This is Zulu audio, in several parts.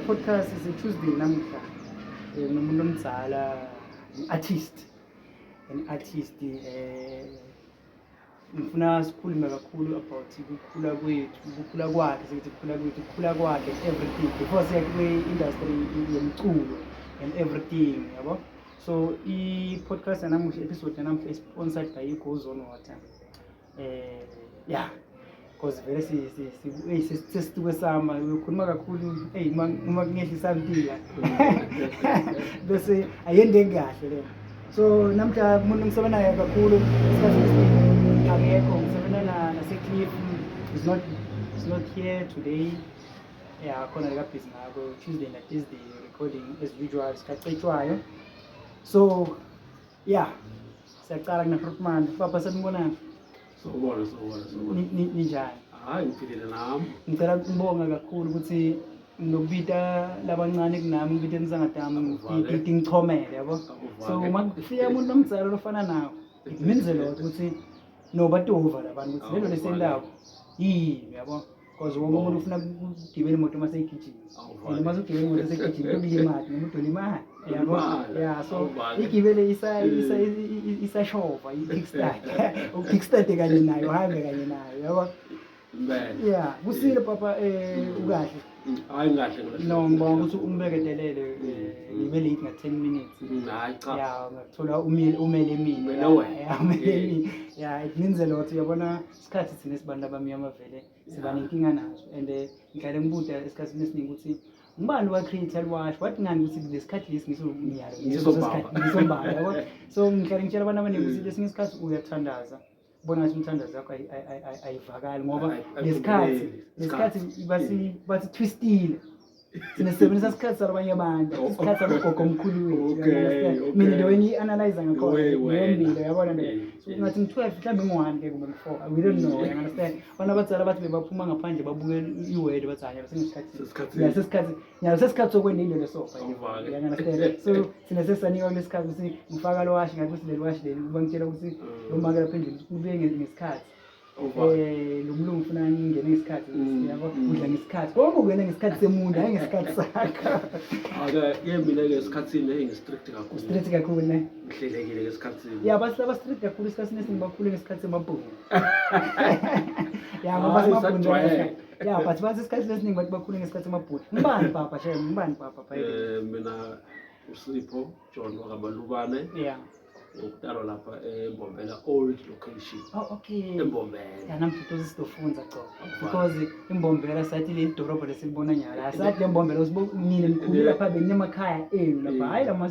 Podcast is Tuesday namuhla. Nomuntu omdala, an artist. An artist, ngifuna sikhulume kakhulu about ukukhula kwethu, ukukhula kwakhe, sithi ukukhula kwethu, ukukhula kwakhe and everything before siya kwi-industry yomculo and everything, yabo. So i-podcast yanamuhla, episode yanamuhla is sponsored by i-Gozone Water. Yeah, because vele hey, sesituke sama ukhuluma kakhulu, hey, uma kungehlisa impila bese ayendeki kahle le. So namhla umuntu ngisebenza naye kakhulu isikhathi esiningi akekho, ngisebenza nase-Cliff, is not here today. Yeah, khona lika busy ngako Tuesday na Thursday recording as usual sikacetshwayo. So yeah, siyaqala kuna Grootman. Papa, sanibonani. Sawubona, sawubona, sawubona. Ninjani? Hayi, ngiphilile nami. Ngicela ukubonga kakhulu ukuthi ngokubita labancane kunami, ngibite emsangadami. Akuvale. Ngichomele, yabo. So uma kufika umuntu omdala lofana nawe, it means a lot ukuthi nobatova labantu ukuthi lelo Awuvale. lesendako yini, yabo, because wonke umuntu ufuna ukugibela imoto uma seyigijima. Awuvale. And uma sugibela imoto seyigijima kulimali noma udola imali, yabo. Ulimala. Yeah, so Awuvale. igibele isashova, i-kickstart, ukickstart kanye nayo, uhambe kanye nayo, yabo. Impela. Yeah, kusile papa, ukahle? Hayi, ngahle ngahle. No, ngibonga ukuthi umbeketelele, ngibe late nga 10 minutes. Hayi cha. Yeah, ngathola umele, umele mina. Umele wena. Yeah, umele mina. Yeah, it means a lot, uyabona, isikhathi thina sibantu abamnyama vele siba nenkinga naso and ngihlale ngibuda esikhathini esiningi ukuthi ngubani wa-create liwashi, wathi ngani ukuthi lesikhathi lesi ngiso nyalo. Ngisobaba. Ngisobaba, yabo. So ngihlale ngitshela abantu abaningi ukuthi lesinye isikhathi uyathandaza, ubona ngathi umthandazo wakho ayivakali ngoba lesikhathi ayiphumeleli. lesikhathi basi twistile. Thina sisebenzisa isikhathi salabanye abantu, isikhathi sabogogo omkhulu wethu, you understand? Mina the way ngiyi-analyze ngakhona The way leyo wena. mpilo, yabona nto. So ngathi ngi-12 mhlawumbe, ngi-1 ke kumbe ngi-4, we don't know, you understand? Abantu abadala bathi bebaphuma ngaphandle babuke i-world, bathi hayi, sengesikhathi. Sesikhathini. Ya, sesikhathi nyalo, sesikhathi sokwenda into lesofa. Awuvale. You understand? So thina sesanikwa kulesikhathi ukuthi ngifaka lo washi, ngathi ukuthi leli washi leli kuba ngitshela ukuthi lo make lapha endlini kubuye ngesikhathi. Awuvale. Lo mlungu ufuna ngingene ngesikhathi, yabo, udla ngesikhathi, konke ungena ngesikhathi semuntu, hayi ngesikhathi sakho. Ake ke mina ke esikhathini engi-strict kakhulu. Strict kakhulu, ne? Ngihlelekile esikhathini. Ya, bathi laba strict kakhulu esikhathini esiningi bakhule ngesikhathi semabhunu. Ya, ngoba Hayi, semabhunu. sajwayele. Ya, but bathi isikhathi esiningi bathi bakhule ngesikhathi semabhunu. Ngibani papa, shem, ngibani papa, by the way? Mina uSipho John wakaMalubane, ngokudalwa lapha eMbombela old location. Oh, okay. EMbombela. Ya, namhla tozi sizofunza co because iMbombela sathi leli dorobha lesilibona nyalo, asathi le Mbombela nina nikhule lapha, beninemakhaya enu lapha, hhayi lama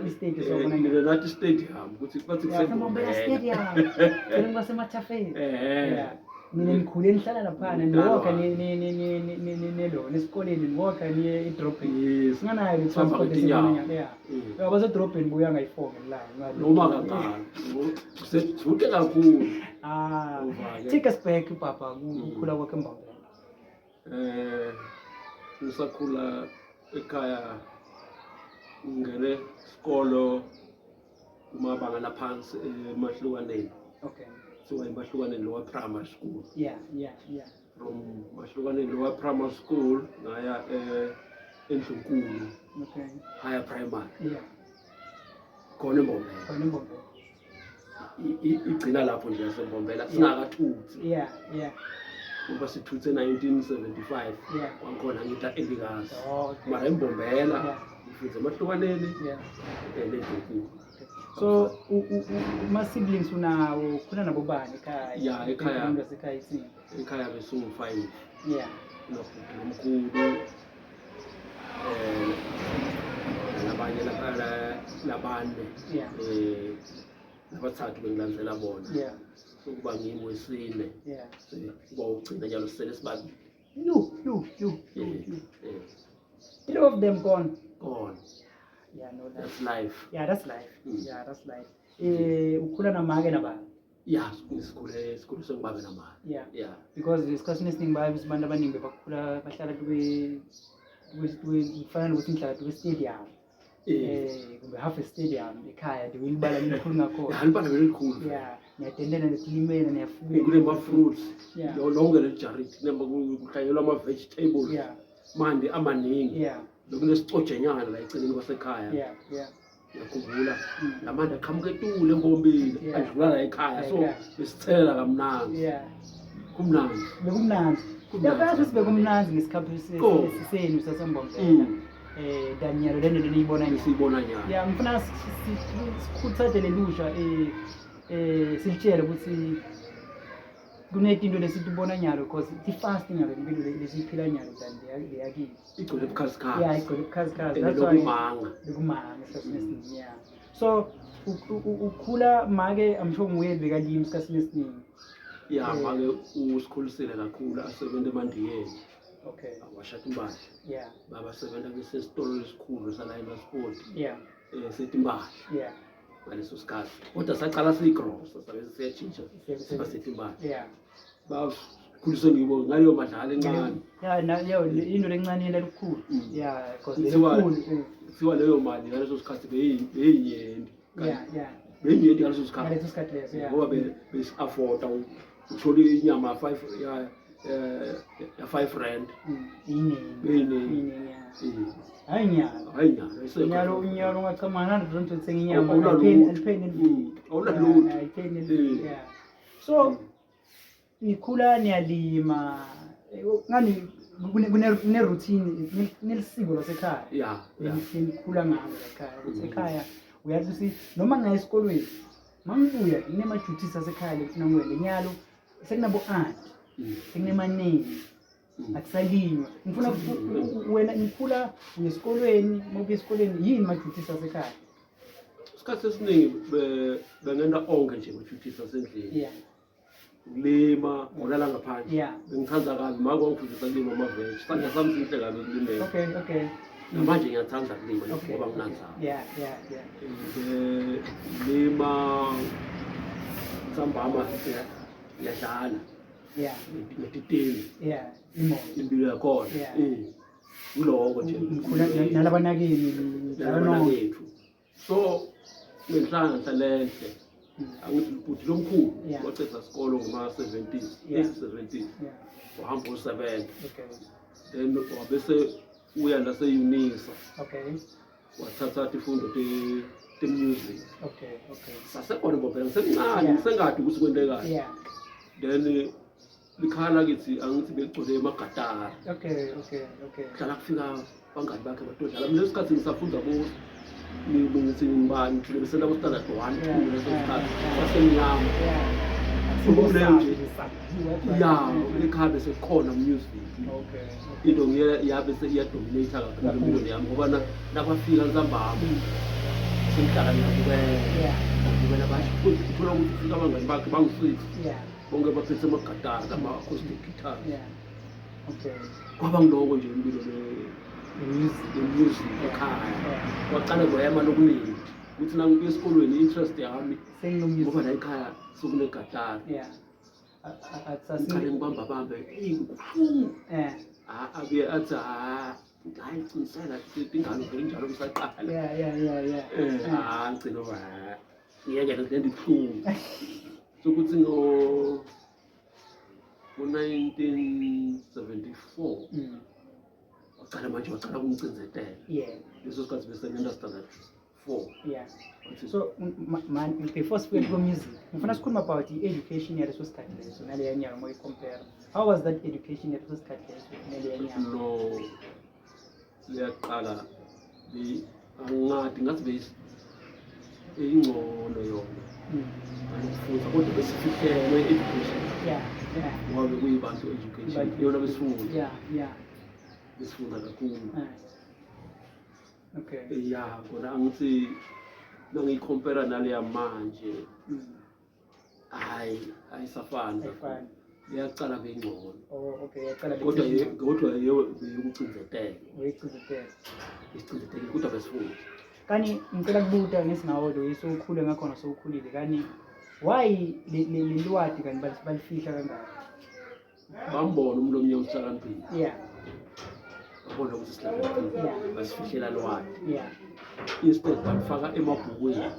estate esiwabona nyalo. Mina nathi stadium ukuthi bathi Ya, seMbombela kuseMbombela. Stadium celeni kwasemathafeni. Ya, nina nikhule nihlala laphana, niwalka nelona esikoleni, niwalka niye edrobheni. Singanayo le Sihamba transport ngetinyawo. esibona nyalo, ya. Abasedrobheni buya ngayi-4 ngelanga. Noma kancane. Kusedude kakhulu. Ah, Uvale. take us back papa, ukukhula kwakhe eMbombela. Ngisakhula ekhaya ngene isikolo kumabanga laphansi eMahlukaneni. Kuthiwa eMahlukaneni Lower Primary School. From Mahlukaneni Lower Primary School ngaya eNdlunkulu Higher Primary. Khona eMbombela. Khona eMbombela. Igcina lapho nje yaseMbombela singakathuthi. Ngoba sithuthe 1975. Kwakhona ngita elikazi. Oh, okay. Mara eMbombela ngifunze eMahlukaneni nendlunkulu. So ma siblings unawo, khona nabo bani ekhaya? Ya, ekhaya. Background yasekhaya ithini? Ekhaya besingu-5. Nobhuti nomkhulu nabanye labane. Nabathathu bengilandzela bona. Sokuba ngimi wesine. Kuba ugcina njalo sisele sibabili. You you you you you. Three of them gone. Gone. Yeah, no, that's life. Yeah, that's life. Yeah, that's life. Ukhula namake nababa? Yeah, sikhule sengibabe namake. Because esikhathini esiningi bayabe abantu abaningi bebakhula bahlala kube kufana nokuthi ngihlala kube stadium. Kumbe half a stadium ekhaya, the libala likhulu ngakhona. Ya, libala lelikhulu. Yeah, niyatendela, niyatilimela, niyafuya. Kunema fruits. Lonke leli jaridi kuhlanyelwa ama vegetables. Mandi amaningi. Bekunesicojanyana la eceleni kwasekhaya. Yeah, yeah. Ngiyakhumbula lamanje aqhamuka etule embombini adlula la ekhaya, so besithelela kamnandi. Kumnandi. Bekumnandi. Yabazi ukuthi bekumnandi ngesikhathi senu sasembombela. Daniel le nto niyibona nyalo. Siyibona nyalo. Yeah, ngifuna sikhuthaze lelusha silitshele ukuthi kunetinto lesitibona nyalo because ti-fast nyalo impilo lesiyiphila nyalo than leyakini. Igcwele ubukhazikhazi. Yeah, igcwele ubukhazikhazi. That's why bekumanga. Bekumanga esikhathini esiningi, yeah. So ukhula make, I'm sure nguye bekalima esikhathini esiningi. Yeah, make usikhulisile kakhulu, asebenza emandiyeni. Awashada impahla. Baba sebenza kwisesitolo esikhulu sala eMasport. Setimpahla. Ngaleso sikhathi. Kodwa saqala siyigrosa, sabe siyajinja. Siba setimpahla. Bakhuliswe ngibo ngaleyo madlala encane. Yeah, na yo into lencane yena lukhulu. Yeah, because lekhulu. Kuthiwa leyo mali ngaleso sikhathi beyinyenti. Yeah, yeah. Beyinyenti ngaleso sikhathi. Ngaleso sikhathi leso, yeah. Ngoba besi-afforda uthola inyama 5 ya ya 5 rand. Iningi. Beyiningi. Hayi nyalo. Hayi nyalo. Nyalo nyalo ungachamana 100 rand uthenga inyama. Alipheni. Awunalutho. Alipheni. Yeah. So nikhula niyalima ngani kune routine kunelisiko lasekhaya. Yeah. Nikhula ngalo ekhaya. Ukuthi ekhaya uyazi ukuthi noma ngaya esikolweni mangibuya kunema-duties asekhaya lekufuna ngiwele nyalo sekunabo aunt sekunemanengi akusalinywa. Ngifuna wena nikhula uye esikolweni, mawubuya esikolweni yini ma-duties asekhaya? Isikhathi esiningi bengenta onke nje ma-duties asendlini. Yeah. Ukulima, ngolala ngaphandle. Yeah. Bengithanda kabi, make wangifundisa ukulima ama-veg. Isandla sami sihle kabi ekulimeni. Okay, okay. Namanje ngiyathanda ukulima ngoba nginanzalo. Yeah, yeah, yeah. Lima ntambama ngiyadlala. Yeah. Ngetitini. Yeah, imoto. Impilo yakhona. Yeah. Ngiloko nje. Ngikhula nalabanakeni, nalabanakethu. So ngenhlanhla lenhle angithi ubhuti lomkhulu waceda isikolo ngoma-70s, 70s. Wahamba usebenza. Then wabese uya nase-UNISA. Wathatha tifundo te-music. Okay, okay. Sasekhona ngoba ngisemncane, ngisengadi ukuthi kwentekani. Then likhala kithi angithi beligcwele emagatara. Okay, okay, okay. Kuhlala kufika bangani bakhe batodlala. Mina lesikhathi ngisafunda bo ngithi ngibani thina besenda ku standard 1 2 leso sikhathi sasemnyama. Nje ya ekhaya bese kukhona music. Okay. Into ngiye yabe seyiyadominate kakhulu empilweni yami ngoba nabafika ntambama sengihlala ngiyabukela. Ngibukela basho uthola ukuthi ufika abangani bakhe bangu-6. Bonke baphethe amagatara ama-acoustic guitars. Yeah. Okay. Kwaba ngiloko nje impilo le-music ekhaya. Kwaqala kwayama lokuningi ukuthi nangibuya esikolweni i-interest yami ngoba la ekhaya sekunegatara. Yeah. Ngiqale ngibamba bambe, eyi kubuhlungu. Abuye athi hayi qinisela ingalo vele njalo ngisaqala. Yeah, yeah, yeah, yeah. Ngigcina ngiyeke le nto ibuhlungu. Sokuthi ngo-1974 waqala manje waqala ukungicinzetela. Yeah. Leso sikhathi bese ngenda standard 4. Yeah. So man, before sifike ku music, ngifuna sikhuluma about i-education yaleso sikhathi leso naleya nyanga uma uyi-compare. How was that education yaleso sikhathi leso naleya nyanga? No, liyaqala angadi ngathi beyingcono yona. Ngifunda kodwa besifihlelwe education. Yeah, yeah. Ngoba bekuyibantu education. Yona besifunda. Yeah, yeah. Besifunda kakhulu. Okay. Yeah, kona angithi nangiyicompare naleya manje. Hayi, ayisafani. Ayifani. Iyaqala beyingcono. Oh, okay, yaqala kodwa yokucinzetela. Uyicinzetela. Isicinzetela kodwa besifunda. Kani ngicela kubuta ngesingawo lo sowukhule ngakhona sowukhulile kani why le lwati kani balifihla kangaka? Bambona umuntu omnyama uhlakaniphile. Yeah. Babona ukuthi sihlakaniphile. Yeah. Basifihlela lwati. Yeah. Instead balifaka emabhukwini.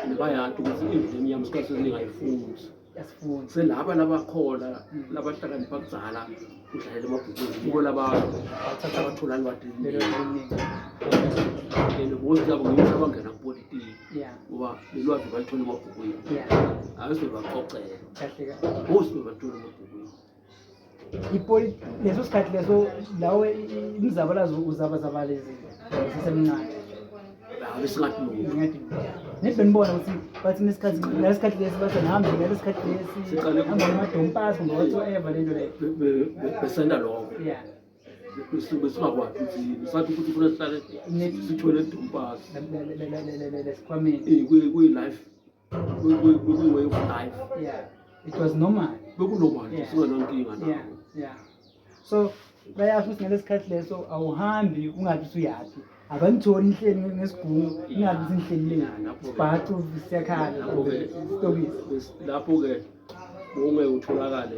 Nebayati ukuthi indlu emnyama isikhathi esiningi ayifundi. Asifundi. Selaba labakhona labahlakanipha kudzala udlalela emabhukwini, yibo laba abathola lwati Lelo eliningi. And most labo ngibo abangena kupolitiki ngoba lelwazi balithola emabhukwini. Ake baqoqele. Kahle kahle. Most bebathola emabhukwini. Ipoli leso sikhathi leso lawe imizabalazo uzabazabalezile sisemncane. Hayi, singathi lutho. Ngathi nithi benibona ukuthi bathi nesikhathi lesikhathi lesi bathi nihambe ngalesikhathi lesi hamba ngamadompasi kumbe whatsoever lento leyo. Besenda lokho. Besingakwazi ukuthi yini sathi ukuthi funa sihlale sithwele dompasi. Lesikhwameni. Kuyi-life, kuyi-way of life. Yeah. It was normal. Bekunormal nje, singanankinga nako. Yeah. So bayasho ukuthi ngalesikhathi leso awuhambi ungathi usuyaphi. Abanitholi nihleli ngesigungu, ningabi ukuthi nihleli le. Sibhacu siyakhala. Lapho-ke Sitokisi. Lapho-ke bowungeke utholakale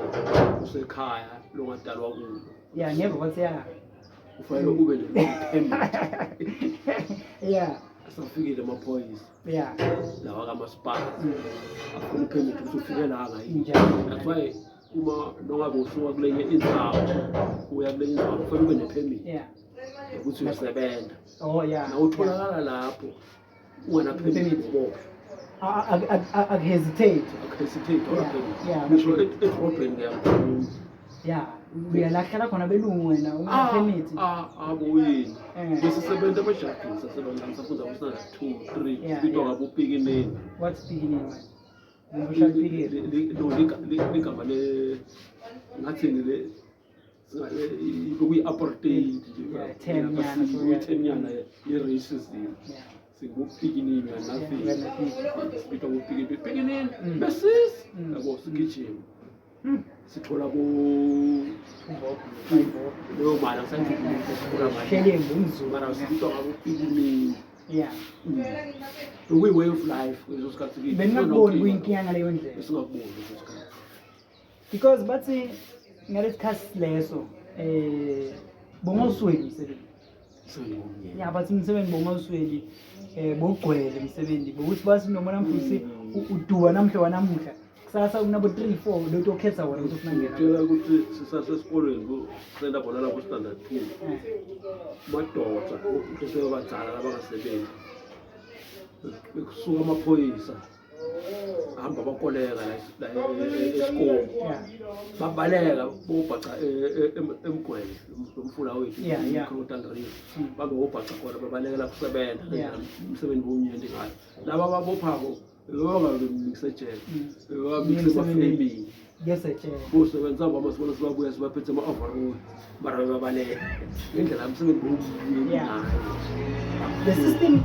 usekhaya longadalwa kulo. Yeah, ngeva bathi ya. Kufanele ube ne-permit. Asafikile amaphoyisa. Lawa kamasipala. Afuna i-permit ukuthi ufike la ngayini. Njani? That's why uma nongabe usuka kulenye indzawo uya kulenye indzawo kufanele ube ne-permit. Ukuthi uyasebenza. Oh yeah. Na utholakala lapho ungena permit ubophe. Akuhesitate. Akuhesitate, awuna permit. Ngisho edrobheni ngiyakhuluma. Yeah, uyalahlela khona belungu wena ungena permit. Abuyini. Bese sebenza emajardini sasebenza safunda ku standard 2, 3, sibitwa ngabo pikinini. What's pikinini manje? Ngisho pikinini. No, ligama le ngathi ngile bekuyi-apartheid nje. Yeah, term nyana, so yeah. Term nyana ye-racism. Singupikinini, we are nothing. Yeah, we are nothing. Sibitwa ngopikinini. Pikinini, besisi. Yabo, sigijima. Sithola bo leyo mali, angisayikhumbuli mali. Shelembe, umZulu. Mara sibitwa ngabopikinini. Bekuyi-way of life leso sikhathi kithi. Beningakuboni kuyinkinga ngaleyo ndlela. Besingakuboni leso sikhathi. Because bathi ngalesikhathi leso bongawusweli umsebenzi. Yeah, bathi umsebenzi bongawusweli, bowugcwele umsebenzi. Bokuthi bathi noma namhla uthi uduwa namhla wanamuhla. Kusasa unabo 3 4 lento okhetha wona ukuthi ufuna ngena. Ngitshela ukuthi sisasesikolweni kusenda bona lapho standard 2. Madoda bese badzala labangasebenzi. Bekusuka amaphoyisa. Hamba bakoleka la esikolweni. Babaleka bobhaca emgwele lomfula wethu, iCroton River. Babe bobhaca khona babalekela kusebenza. Umsebenzi bomnyenti ngayo. Laba ababophako bebangabemikise ejele. Bebamikise emafemini. Yes, ejele. Bosebenza bama sibona sibabuya sibaphethe ama-overall. Mara bebabaleka. Ngendlela umsebenzi bomnyenti ngayo. The system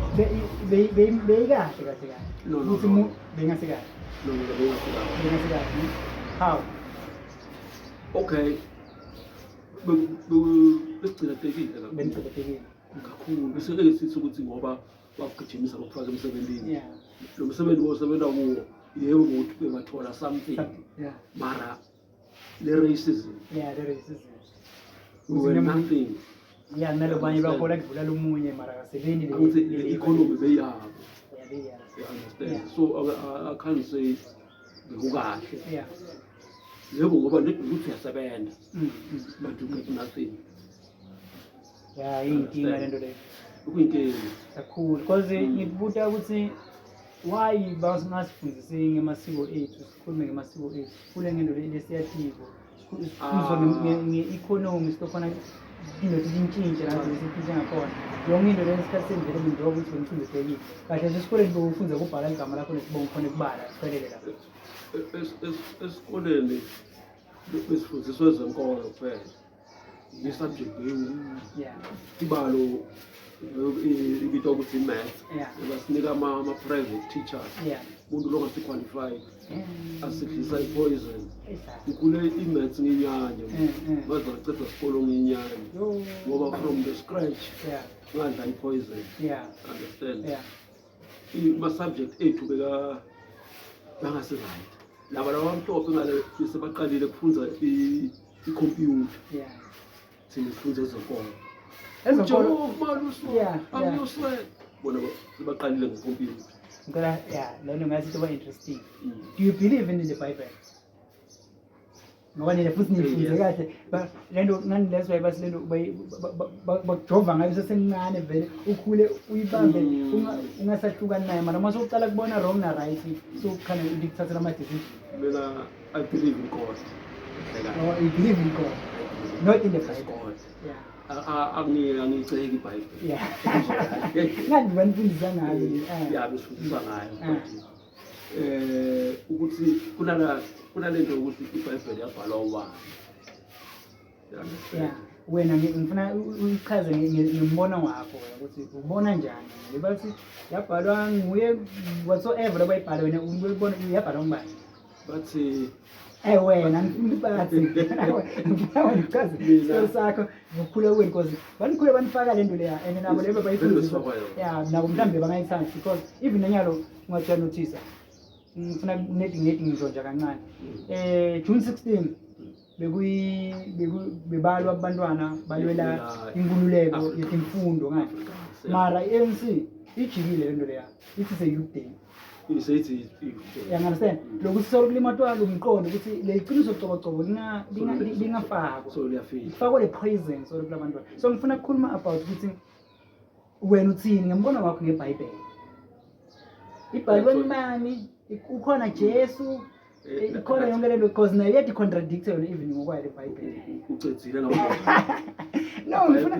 beyikahle kahle kahle. No, no, Ukuthi no. bengase kahle. No, no, bengase kahle. Bengase kahle. How? Okay. Besigcina tekile kakhulu. Benigcina tekile. Kakhulu. Bese ke sithi ukuthi ngoba bakugijimisa bakufaka emsebenzini. Lo msebenzi osebenza kuwo yebo ukuthi bengathola something. Something. Mara le racism. Yeah, le racism. We were nothing. Yeah, nalo banye bakhola kudlula lomunye mara akasebenzi le Angithi le economy beyabo. Yeah, beyabo. You understand? So I can't say bekukahle. Yebo ngoba ukuthi uyasebenza. But you get nothing. Yeah, iyinkinga lento leyo. Kuyinkinga. Kakhulu. Because ngikubuta ukuthi why bangasifundisi ngemasiko ethu, sikhulume ngemasiko ethu, sikhule ngento le lesiyatiko. Sifundiswe nge-economy, sikhona into tintshintshe la sisitshintshe ngakhona. Yonke into le isikhathi sendlela njengoba ukuthi bengicindezekile. Kahle nje esikoleni bowufundza ukubhala igama lakho nesibongo khona ukubala, siphelele lapho. Esikoleni besifundiswa ezenkolo kuphela. I-subject Ibalo ibitwa ukuthi i-math. Basinika ama-private teachers. Umuntu lo ngasi-qualified. Asidlisa i-poison. Ngikhule i-maths nginyanya. Baze baceda isikolo nginyanya. Ngoba from the scratch ngadla i-poison. Understand? Ma-subject ethu beka bangasi right. Laba laba bamhlophe ngale bese baqalile kufundza i-computer. Thina sifundza ezenkolo. Ezenkolo. Jehova, Malusi, Yeah. angiyoswela. Bona sebaqalile nge-computer. Ngicela, yeah, lento ngathi itoba interesting. Do you believe in the Bible? Ngoba nina futhi niyifunde kahle. Lento ngani, that's why bathi lento bakujova ngayo usesemncane, vele ukhule uyibambe, ungasahlukani nayo, mara uma sowucala kubona wrong na right, so khona ikuthathela ama-decision. Mina, I believe in God. Oh, you believe in God, not in the Bible. God. Angiyiceki iBhayibheli. Yeah, ngani banifundisa ngayo? Ya, besifundiswa ngayo, but ukuthi kunalento ukuthi iBhayibheli yabhalwa ubani. You understand? Yeah, wena ngifuna uyichaze ngombono wakho wena, ukuthi ubona njani le bathi yabhalwa nguye, whatsoever abayibhala, wena uyibona yabhalwa ngubani? Bathi Wena ngifuna bathi ngifuna wena uchaze Mina- isitori sakho ngokukhula kwenu, because banikhule banifaka le nto leya, and nabo lebe bayifundisa. Besifakwa yona. Yeah, nabo mhlawumbe bangayithandi, because even nanyalo ungathi uyanothisa, ngifuna nedi ngedi ngizonja kancane. June 16 bekuyi bebalwa abantwana balwela Balwela inkululeko Africa. yetimfundo ngani, Africa. mara i-ANC ijikile lento leya, ithi se-youth day. Iseyithi. You understand? Lokuthi solukulimatwa lo mqondo ukuthi le qiniso cobocobo lingafakwa. So liyafika. Kufakwa le poison solo kula bantwana. So ngifuna ukukhuluma about ukuthi wena uthini ngembono wakho ngeBhayibheli, ibhalwe mani, ukhona Jesu, ikhona yonke lento, because nayo iyadi-contradict yona even ngokwayo le Bhayibheli. Ucedzile. No, ngifuna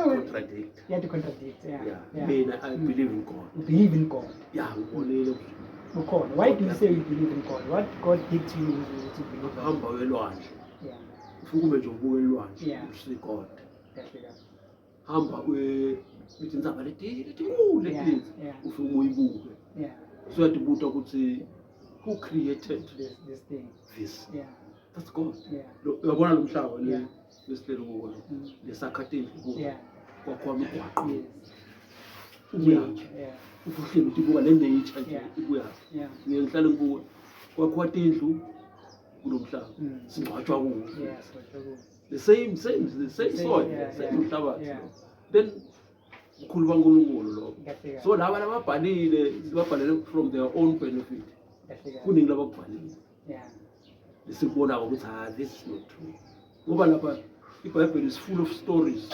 Contradict. Iyadi-contradict, yeah. Yeah. Yeah. Mina, I believe in God. You believe in God? Yeah, ngibonile. Ukhona. Why do you say you believe in God? What God did to you to believe that? Hamba welwandle. Ufike ube nje ubuke elwandle. You see God. Kahle kahle. Hamba uye itintsaba leti letinkulu letinzi. Ufike uyibuke. So uyatibuta ukuthi who created This thing. this? That's God. Yeah. Uyabona lo mhlaba le lesihleli kuwo, lesakha tindlu kuwo, kwakhiwa imigwaqo. Ubuyaphi? Yeah. Uhleli uthi buka le nature nje, ibuyaphi? Ngiye ngihlale ngibuka kwakhiwa tindlu kulo mhlaba, singcwatshwa kuwo. So true. The same Same, soil, same mhlabathi lo. Then ukhulu baNkulunkulu lo. Kahle kahle. So laba lababhalile babhalele from their own benefit. Kahle kahle. Kuningi labakubhalile lesikubonako ukuthi, ah, this is not true, ngoba lapha iBhayibheli is full of stories.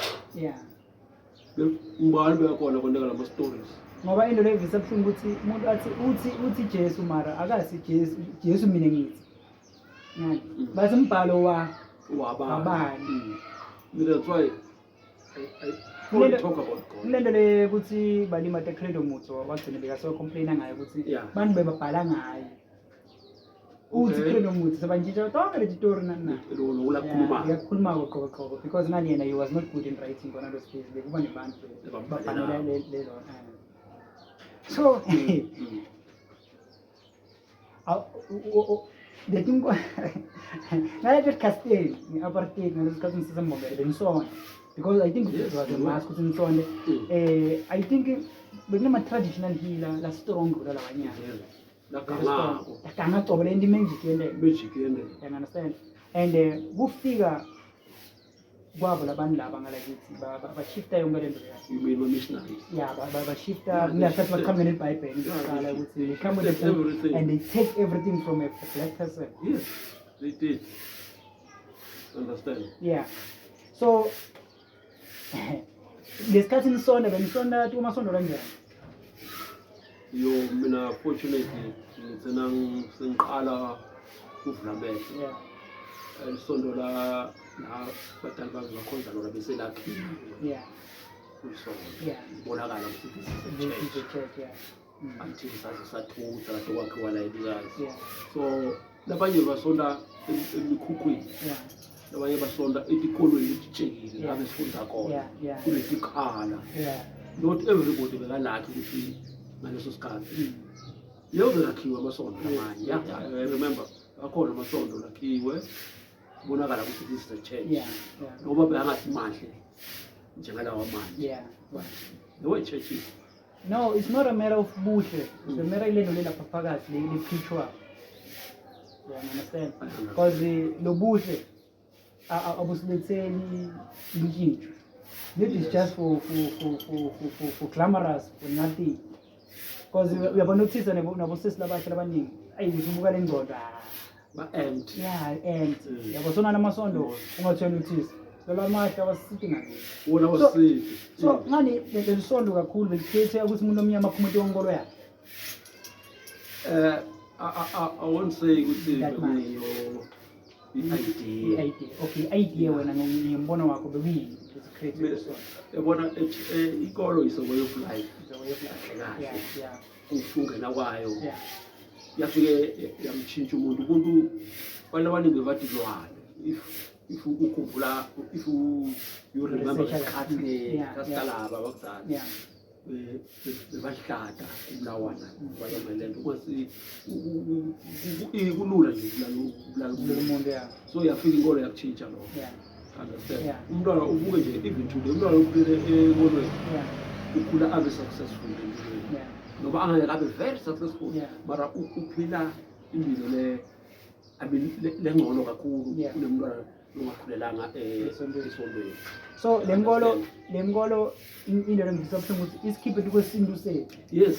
Ngubani beyakhona kwenteka lama stories? Ngoba into leyo ivisa buhlungu ukuthi umuntu athi uthi Jesu, mara akasi Jesu, Jesu mina ngithi. Ngani? Bathi umbhalo wa Wabani? Wabani? Mina, that's why I only talk about God. Kulento le ukuthi balimate Credo Mutwa, wagcina bekaso-complaina ngayo ukuthi bantu bebabhala ngaye. Uthi Credo Mutwa sebantshintsha tonke leti tori nani nani. Lo lakhuluma. Uyakhuluma qobo qobo, because ngani yena he was not good in writing kona those days, bekuba nebantu Ebambhalelayo. babhalela lelo. So letinko ngaleto sikhathi nge-apartheid, ngaleso sikhathi ngisesembombele, bengisonda, because I think it was a you must ukuthi ngisonde. I think bekunama-traditional healer la strong kula lawanyana. Vele. Lagangako. Laganga cobo lento, i-magic yenteka. Magic yendlela. You understand? And kufika kwabo labantu laba ngalakithi bashifta yonke lento leya. You mean missionaries? Yeah, bashifta Yeah, they kulasikhathi shifted. baqhamuke nelibhayibheli Yeah, kuqala they ukuthi shifted they come with the book everything. and they take everything from a black person. Yes, they did. Understand? Yeah, so ngesikhathi nisonda, benisonda kumasondo kanjani? Yo, mina fortunately ngithena sengiqala ukuvula amehlo. Isondo la badala bami bakhonza lona beselakhiwe. Kuyisondo. Kubonakala ukuthi this is a This is church. a church, yeah. Until saze sathutha kade kwakhiwa la elikazi. So labanye basonda emikhukhwini. Labanye basonda etikolweni letitshekile la besifunda khona. Kunetikhala. Not everybody bekalakhi ukuthi ngaleso sikhathi. Yebo, bekakhiwe amasonto lamanye. Yeah, I remember akhona amasonto lakhiwe. Kubonakala ukuthi this is a church. Noma beyangathi mahle njengalawa manje. But there were churches. No, it's not a matter of buhle. It's a matter ile nto le lapha phakathi le picture. You understand? I understand. Because lo buhle abusiletheli intshintsho. Maybe it's just for glamorous, for nothing. Because uyabanothisa nabosisi labasha labaningi, ayi, usubuka le ngcondo, ah. Ba-empty. Yeah, and yabo sona namasondo ungathi uyanothisa lolo amahle awasiti ngani. Wona wasiphi? So ngani leli sondo kakhulu belikhethe ukuthi umuntu omnyama aphume into yakhe? I won't say ukuthi That much. bekuyiyo i-idea. I-idea, okay, i-idea wena ngombono wakho bekuyini ukuthi create isondo? Yabona, inkolo is a way of life. The way of life. Kahle kahle. Ukungena kwayo yafike yamtshintsha umuntu. Abantu abaningi bebadilwane, if ukhumbula, if you remember Research. ngesikhathi kasitalaba bakudala, bebahlada umlawana bayomele nto ungasi kulula nje ukubulala Lo umuntu. Muntu, yeah. So yafika inkolo yakutshintsha lokho. Understand? Umntwana ubuke nje, even today, umntwana ukhulele enkolweni ukhula abe successful empilweni, noma angeke abe very successful, mara uphila impilo le, I mean, lengcono kakhulu kunemntwana longakhulelanga Esontweni. esontweni. So le nkolo into lengifisa buhlungu ukuthi isikhiphe kwesintu sethu. Yes,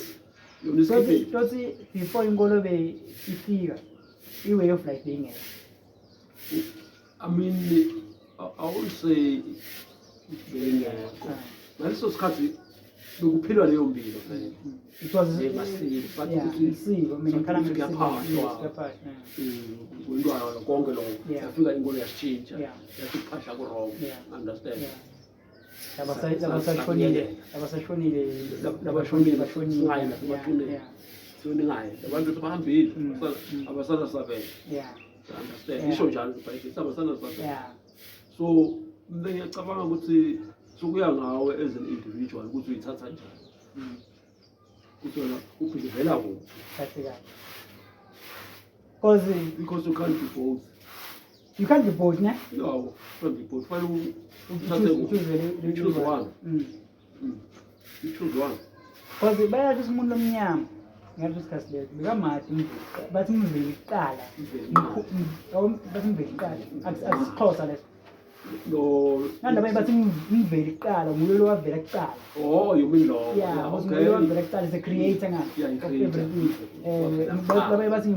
yona isikhiphe. Tothi before inkolo be ifika, i-way of life beyingekho. I mean, I won't say bengekho. Ngaleso sikhathi bekuphilwa leyo mpilo vele. It was Masiko, but yeah, isiko, mina ngikhala ukuthi ngesiko. kuyaphahlwa. Yes, kuyaphahlwa, yeah. Kwentwana konke lokho. Yafika inkolo yasitshintsha, yathi kuphahla ku-wrong. Understand? Yeah. Labasashonile, labasashonile. Labashonile, bashonile. singayi nasemathuneni. Siyoningayo abantu sebahambile, abasana sabela. Understand? Isho njalo ibhayibheli, abasana sabela. So mina ngiyacabanga ukuthi sokuya ngawe as an individual ukuthi uyithatha njani, ukuthi wena ubhilivela kuphi. Kahle kahle. Cause Because you can't be both. You can't be both, ne? No, you can't be both. Fanele uthathe Choose, choose You choose one. You choose one. Cause bayasho ukuthi umuntu omnyama ngaleso sikhathi leso bekamade imveli, bathi imveli kuqala. Imveli. Bathi imveli kuqala. Akusixhosa leso. No. Nalaba bathi imveli kuqala nguye lo wavela kuqala. Oh, you mean lo? Yeah, Yeah, nguye lo okay. wavela kuqala, is a creator ngani Yeah, of i-creator. everything. Wavela kuqala. Labanye bathi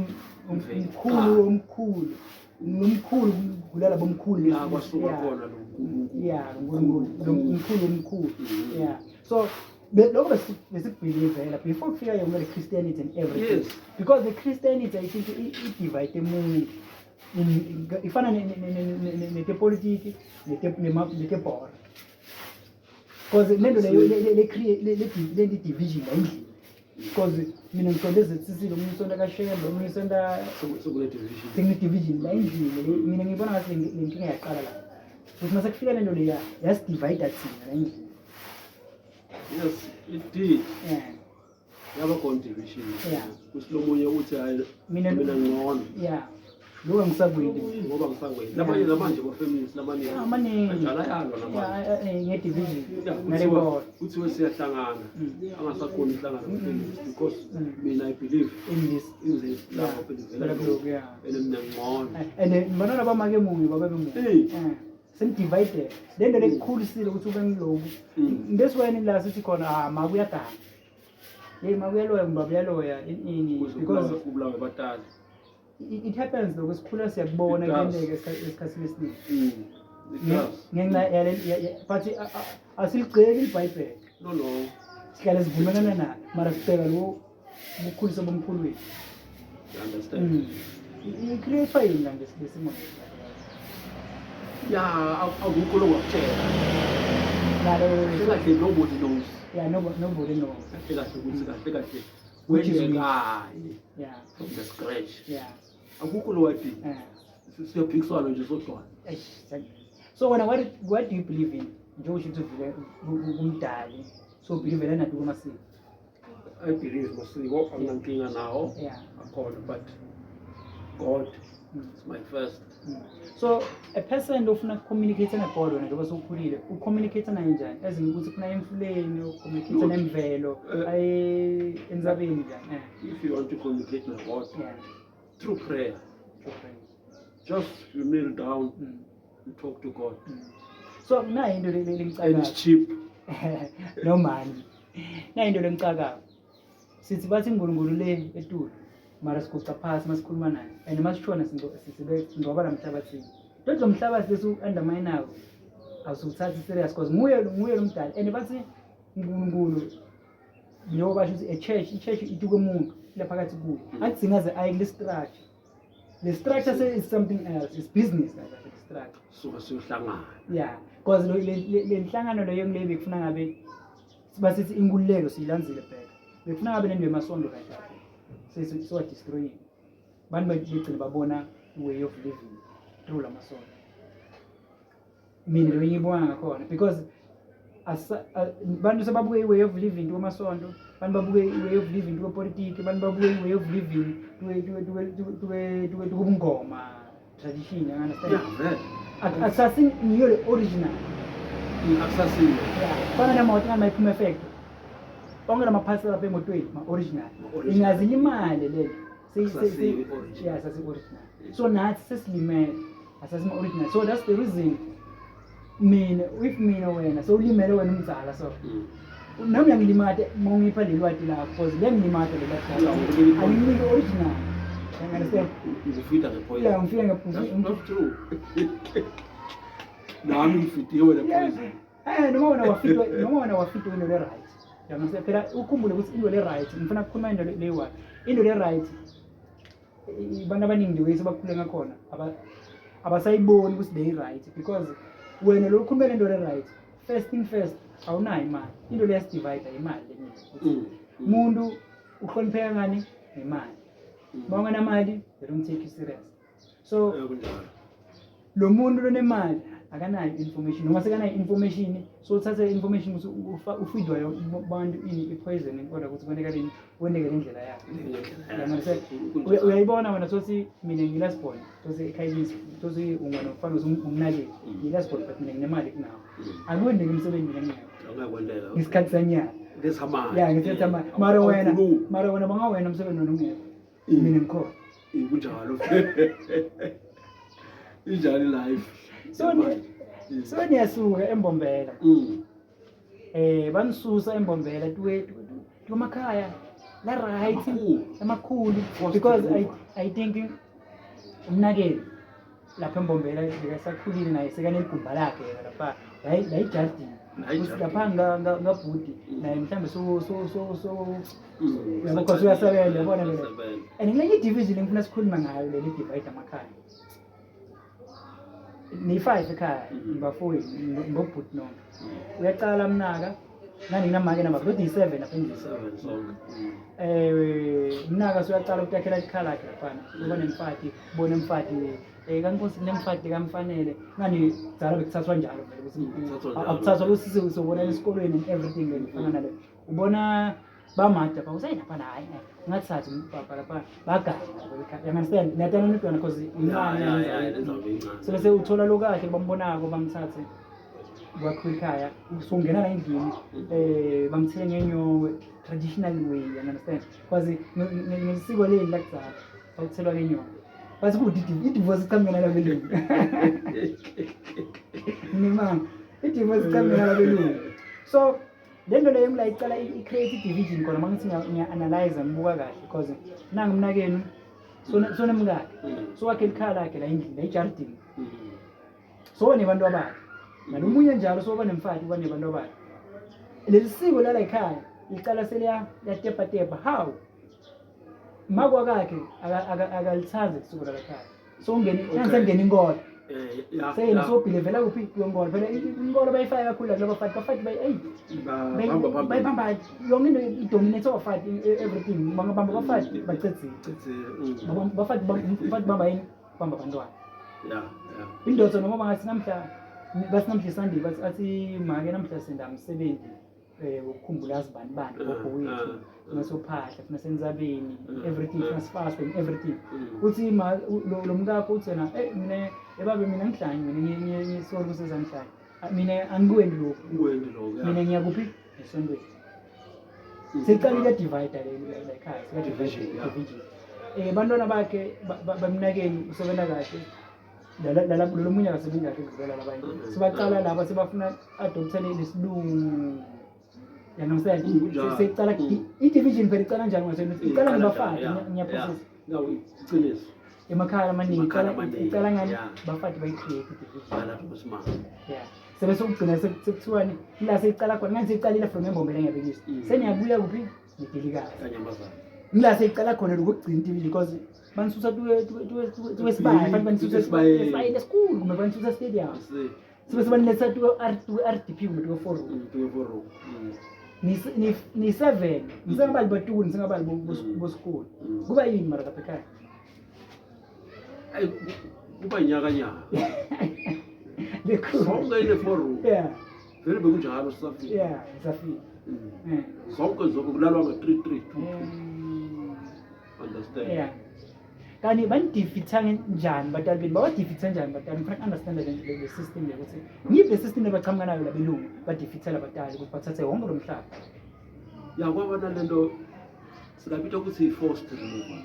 Imveli mkhulu kuqala. omkhulu, nomkhulu kulala bomkhulu. La kwasuka khona lo Nkulunkulu. Yeah, uNkulunkulu lo mkhulu omkhulu. Yeah, so lokho besikubelievela before kufika yonke le Christianity and everything. Because the Christianity, I think, i-divide emuntu. Ifana netepolitiki, netebhora, because lento leyo le division la endlini, because mina ngisonto eZCC, lo munye usonta kaShembe, omunye usonta Sekune division. Sekune-division la endlini. Mina ngibona ngathi le nkinga yaqala la, futhi mase kufika lento leya yasidivide thina la endlini. Yes, it did. Yaba khona division. Kusilomunye uthi hayi, mina ngcono. Yeah, lokho angisakwenti. Ngoba ngisakweni. Labanye namanje ba-families lamaningi. Yeah, amaningi. Anjalo ayalwa namanje. Yeah, nge-division Yeah, nale kuthiwa nkolo. Kuthiwe siyahlangana. Angasakhoni ukuhlangana ama-families because mina I believe in this in this, laba believela Lokhu, yeah. and mina ngcono. And bantwana bamake munye, bababe munye. Hey. Seni-divided le nto lekukhulisile ukuthi ube ngiloku. That's why la sithi khona, ah, make uyaganga, hey, make uyaloya, kumbe uyaloya ini Kuze because kubulawe batali. It happens lokho, sikhula siyakubona. It does. Kuyenteka esikhathini esiningi. It does. Ngenxa yale but asiligceki iBhayibheli. No. Sihlale sivumelana nalo, mara sibheka lo bukhulisa bomkhulu wethu. You understand? I-create yini la nje lesimo? Yeah, akukho lokungakutshela. Nalo. Kahle kahle nobody knows. Yeah, nobody knows. Kahle kahle ukuthi kahle kahle Which is kwenzekani from the scratch. Akukho lo wathi siyaphikiswana nje sodwana. Eish, so wena what do you believe in, njengoba usho ukuthi uvile kumdali, so believe nathi kumasiko? I believe masiko, anginankinga nawo. Akhona, but God is my first. So a person ofuna ukucommunicate na-God, wena njengoba sewukhulile, ucommunicate naye njani, as in ukuthi kufuna emfuleni, ucommunicate Good. nemvelo, aye entsabeni, njani? If you want to communicate with God, through prayer. Okay. Just you kneel down, you talk to God. So nayi into And lengicakayo. It's cheap. No mani, nayi into lengicakayo. Sithi bathi uNkulunkulu le etulu, mara siguqa phasi masikhuluma naye and masishona singcwaba la mhlabathini. Toti lo mhlabathi lesiwu-undermine-ako asiwuthathi serious because nguye lo mdala and bathi uNkulunkulu njengoba basho ukuthi a church, i-church ituke umuntu laphakathi kuyo. Akudzingi aze aye kule structure. Le structure say is something else, it's business kahle kahle le structure. Suka siyohlangana. Yeah, because le nhlangano leyo ngile bekufuna ngabe basithi inkululeko siyilandzile bheka. Bekufuna ngabe nento yemasondo kahle kahle. Sesiwa destroying. Bantu begcine babona way of living through lamasondo. Mina lo ngiyibona ngakhona because bantu sebabuke i-way of living kumasonto, bantu babuke i-way of living kupolitiki, bantu babuke i-way of living kubungoma tradition, you understand? Yeah, vele. Akusasi ngiyo le original. Akusasiyo. Yeah, fana nemoto ngani mayiphuma efactory. Onke lama-parts lapha emotweni ma-original. Ma-original. Ingazilimale lento. Akusasiyo i-original. Yeah, sasi-original. So nathi sesilimele, asasima-original. So that's the reason mina, if mina wena sewulimele wena umzala so nami uyangilimata uma ungipha leli lwati lakho because liyangilimata leli lwati lakho. Yeah, unginike Anginike original. You understand? Ngifida ngepoison. Yeah, ngifika That's true. Nami ngifidiwe le poison. Noma wena wafitwa into le right. You phela ukhumbule ukuthi into le right, ngifuna ukukhuluma into le one. Into le right abantu abaningi the way sebakhule ngakhona abasayiboni ukuthi le right because wena lo ukhuluma lento le right, first thing first awunayo imali. Into le yasidivide imali lenye. Umuntu uhlonipheka ngani? Ngemali. Uma ungenamali they don't take you serious. So Kunjalo. Lo muntu lonemali akanayo information noma sekanayo information, so uthathe information ukuthi ufidwa bantu ini i-poison in order ukuthi kwenzeke kwenzeke le ndlela yakhe. Ngendlela. Uyayibona wena, sothi mina ngi-last born, sothi ekhayelisi, sothi ungwana ufana ukuthi umnakeli, ngi-last born but mina nginemali kunawe. Akuwendeki umsebenzi mina nginawo Awunakwendeka. Ngesikhathi sanyaka. Ngesamanje. Ya, ngesikhathi samanje. Mara wena bangawena umsebenzi wena ungekho, mina ngikhona. Kunjalo. Injani life? So niyasuka eMbombela. Banisusa eMbombela tuwe tumakhaya la right Amakhulu. Amakhulu Forced because to I move. I think umnakeli lapha eMbombela bekasakhulile naye sekaneligumba lakhe yena lapha la ijardini. La ijardini. Lapha ngabhudi naye mhlambe so uyabo, because uyasebenza, yabona vele. Uyasebenza. And kulenye i-division engifuna sikhulume ngayo leli divide amakhaya. Niyi-five ekhaya, nibafowenu, ngobhuti nonke. Uyaqala mnaka nani nginamake namba kodwa iyi-seven apha endlini. Seven sonke. Mnaka suyaqala ukutakhela ikhala lakhe laphana, uba nemfati, ubone emfati kankosi kunemfati kamfanele ngani kudala bekuthathwa njalo vele ukuthi Kuthathwa njalo. Akuthathwa ukuthi sobona esikolweni and everything le fana nale ubona bamade lapha useyi laphana, hayi ungathathi papa lapha baganga, you understand? Niyatana nidwana because incane. Ya, le ndzawo beyincane. So bese uthola lo kahle bambonako bamthathe kwakhiwa ikhaya, usungena la endlini bamthele ngenyowe traditional way, you understand? Because ngesiko leli lakudala awuthelwa ngenyowe bathi kude i-divorce iqhamuka nalabelungu, nimanga i-divorce iqhamuka nalabelungu. So le nto leyo ngila icala i-create i-division khona uma ngithi ngiya-analyze ngibuka kahle because nangu mnakenu sonemkakhe so wakhe likhaya lakhe la endlini la ejardini so nebantu abakhe nalomunye njalo so banemfati uba nebantu abakhe. Leli siko lala ekhaya licala seliyatepatepa how makwakakhe akalithazi isiko lala ekhaya so ungene sengena inkolo seyena sobhilevela kuphi kwenkolo phela inkolo bayifaka kakhulu la kulaba bafati bafati eyi Bahamba phambili. Bayibamba yonke into, idominate abafati everything, bangabamba abafati bacedzile. Cedzile. Bafati bafati bamba yini? Bamba abantwana. Ya. Indoda noma bangathi namhla bathi namhla Sunday bathi athi make namhla senda umsebenzi wokukhumbula sibani bani gogo wethu, funa sophahla, funa senzabeni, everything, funa sifaste and everything. Uthi ma lo mkakho uthi yena mina ebabe mina ngihlanyi mina ngisorry ukuthi sezangihlanye. Ah, mina angikwendi lokhu. Ungwendi lokho, ya. Mina ngiya kuphi? Esontweni. Sicalile divide le la ekhaya sika Division, yeah. Division bantwana bakhe bamnakeni usebenza kahle lala lo munye akasebenzi kahle kudlula labanye. Sibaqala laba sebafuna adoptele lesilungu. You understand? Kunjalo. Seyicala i-division phela icala njani ngasho ukuthi icala ngabafati, ngiyaphosisa. No, iqiniso. Emakhaya amaningi Emakhaya icala amaningi, icala ngani bafati bayi-create i-division. Balapho besimame. Yeah. Sebe sokugcina sekuthiwani la seyicala khona ngani seyicalile from eMbombela ngiyabekisa. Seniyabuya kuphi? Ngidilikazi. Kanyamazane. Ngila seyicala khona lokugcina i-division because banisusa tuwe sibaya, fanele banisusa Esibayeni. esibayeni esikhulu kumbe banisusa stadium. Si. Sibe sebaniletha tuwe R tuwe RDP kumbe tuwe forum. Tuwe forum. Ni 7 nisengabali batuku nisengabali bosikolo. Kuba yini mara lapha ekhaya? Ayi, kuba inyakanyaka. Lekhulu. Sonke ile forum. Vele bekunjalo sisafika. Yeah, sisafika. Zonke zonke kulalwa nga 3 3 2 2. Understand? Yeah. Kani banidefeatha njani batali benu? Babadefeatha njani batali? Ngifuna uku-understand le system le ukuthi ngiyiphi le system lebaqhamuka nayo labelungu badefeatha labatali ukuthi bathathe wonke lo mhlaba. Ya, kwaba nalento singabita ukuthi i-forced removal.